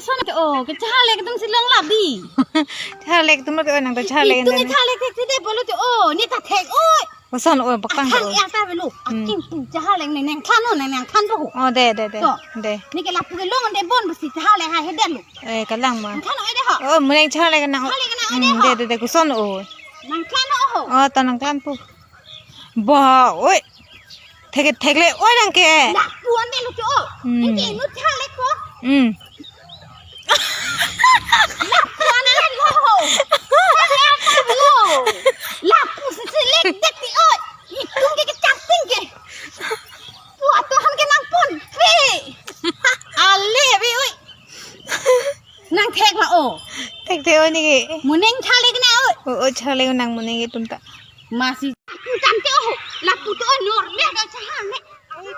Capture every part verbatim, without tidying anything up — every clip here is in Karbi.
Son ke, oh, ke chahalek atum si long labi. Chahalek atum ke, oh, nang ta chahalek. Itum ente. Chahalek thekthedet pulo te, oh, ne ta thek, oh. Koson, oh, bakang, athang, oh. Ya ta belo. Hmm. Aking pu chahalek ne nangthan, oh, nang nangthan pu. Oh, de, de, de. To. De. Ne ke lapu ke longdebom pusi chahalek ha hedet lo. Eh, kalang ma. Nangthan, oh, de ho. Oh, mo nang chahalek nang. Chahalek nang, oh, de ho. Hmm, de, de, de, koson, oh. Nangthan, oh, ho. Oh, ta nangthan pu. Ba, oi. Thek, thekle, oi, nang ke. Lapu ante lo ke, oh. Hmm. Nang ke inut chahalek ko. Hmm. Lapu ante lo. Lapu ante lo. Lapu si si lekdet ti, oi. Itum ke kecharting ke. Pu atuhan ke nangpon. Pe. Ale, pe, oi. Nang thek ma, oh. Thekthek, oh, ne ke. Mo nang chahalek na, oi. Oh, oh, chahalek nang mo ne ke atum ta. Masi. Lapu tangte, oh, lapu to, oh, nor le ka chahalek. Oi,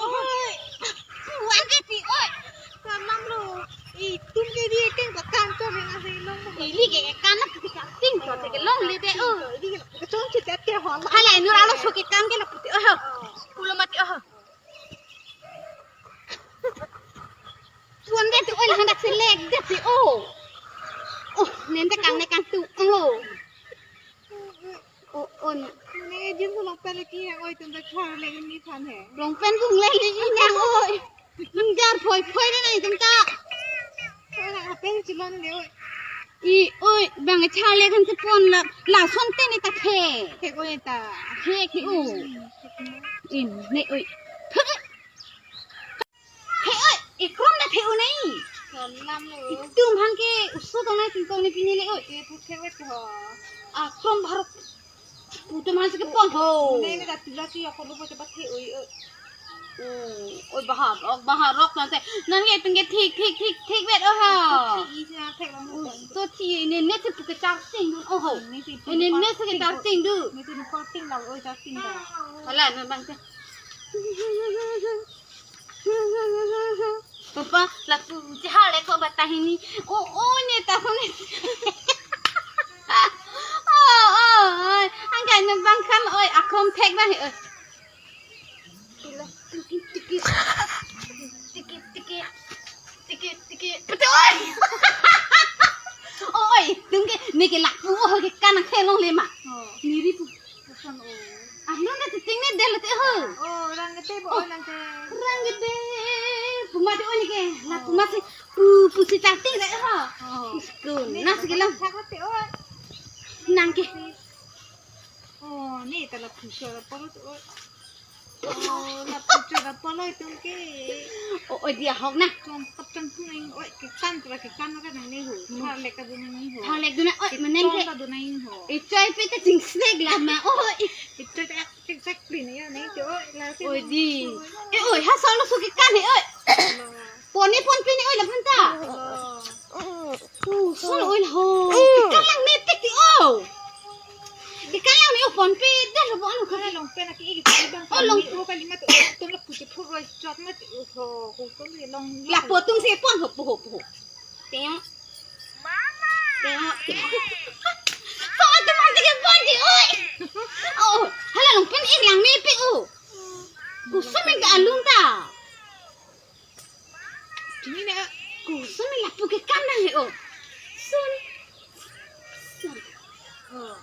oi. Pu ante ti, oi. Kalang lo. Itum ke di keng bakang to le nasi long. Ili ke kan na pu kecharting to te ke longle de, oh. Ili ke kachong chit te ho. Hala inut arloso ke kan ke lapu te, oh. Pulo mati, oh. Pu ante ti, oi, lahan dak si lekdet ti, oh. Oh, nente kang ne kangtung, oh. Oh, oh. Ne jin so longpen le kehang, oi, itum ta chahalek nephan he. Longpen bung le li inang, oi. Ningjar phoi phoi le nang itum ta. Oi, nang apen chilon le, oi. I, oi, bang chahalek an si pon la, lason te ne ta thek. Thek, oi, ta. Thek, oi. In, ne, oi. Thek, oi, ekrom na thek, oi, nai. Kalang lo. Itum aphan ke oso tong nai, tingtong ne pini le, oi. Te thek, thek, thek, ho. Akrom bharok. Pu atum aphan si kepon ho. Ne, ne, dak tula si, ako lo, bo, coba thek, oi, oi. Oh, oi, baharok, baharok, nang te. Nang ke, tingke thik, thik, thik, thik, bet, oh, ha. Thik, isi na thek lang, oh. To thi, ne, ne, si pu kecharting dun, oh, ho. Ne, si pu ne, ne, si kecharting dun. Ne, si pu ting lang, oi, charting ta. Hala, ne, bang te. Papa, lapu chahalek ko batahini. Oh, oh, ne ta ko ne. Oh, oh, oh. Angkai ne bang kan, oi, akrom thek bang, oi. Tiki, tiki. Tiki, tiki. Tiki, tiki. Pete, oi. Oi, tum ke, ne ke lapu, oh, ke kan nang khelongle ma. Oh. Niri pu. Koson, oh. Arlo na titing ne del te ho. Oh, rang kete bo, oh, nang ke. Rang kete. Pu mati, oh, ne ke. La pu mati. Pu, pu si charting re ho. Oh. Iskun. Ne na si ke lang. Thak te, oh. Nang ke. Oh, ne ta lapu chora polo to, oh. Oh, lapu chora polo itum ke. Oh, oh, dia hok na. Chong pap chong pung ing, oi, kekan pura kekan ka nang ne ho. Hmm. Chahalek ka dun nang ne ho. Chahalek dun na, oi, mo nang ke. Chong ka dun nang ho. Ichoi pe ta chingsnek la ma, oi. Ichoi ta chingsnek plin ya, nang ke, oi, la ke. Oi, di. Eh, oi, ha solo su kekan he, oi. Pon ne pon pini, oi, la phanta. Oh. Koson, oi, la ho. Kekan langmepik ti, oh. Kekan langme, oh, ponpe. Dah lo, bon, anu, kali longpen aki, iki, bang, oh, long. Oh, kali mat, oh, tum lapu si phuroi chot mat, oh, ho, ho, tum si long. Lapu atum si pon, ho, ho, ho. Teng. Teng. Ho, atum si kepon ti, oi. Oh, hala longpen ik langmepik, oh. Koson men ta alung ta. Chini ne, koson me lapu kekan nang he, oh. Sun. Sun. Oh.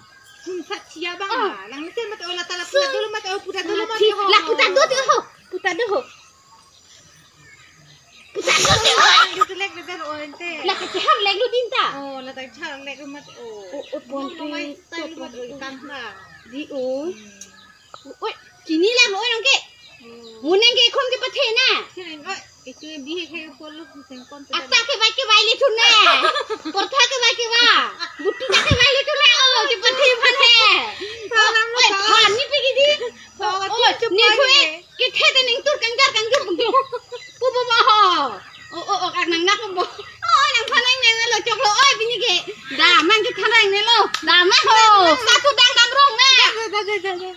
Sun sat sia bang, oh, ah. Lang mesen mat, oh, la ta lapu ta dolo mat, oh, pu ta dolo mat, oh. Lapu ta do ti, oh. Pu ta do, oh. Pu ta do ti, oh. Lang du selek de, oh, ente. La ta chahalek lo din ta. Oh, la ta chahalek lo mat, oh. Oh, oh, pon. Long, long, ti, mai, tai lo mat, oh, ikan bang. Di, oh. Hmm. Oi, chini lang, oi, nang ke. Hmm. Mo nang ke khon kepathe na. Chini, oi, itu yang bihe kayak polo, sengkon. Ata kevai kevai le thun na. Portha kevai kevai. Buti ta kevai le thun na. Oh, kepathe aphan he. Salam, oi, salam. Phan ni pegi di. Salam, oi, cup ni lagi. Kue, kethe ta ning tur kangjar kangjar bengklo. Pu pu ma ho. Oh, oh, oh, ak nang nak bo. Oh, nang thanang nang lo choklo. Oi, pini ke. Damnang ke thanang ne lo. Damnang ho. Satu dang dam rong ne. Dah, dah, dah, dah, dah.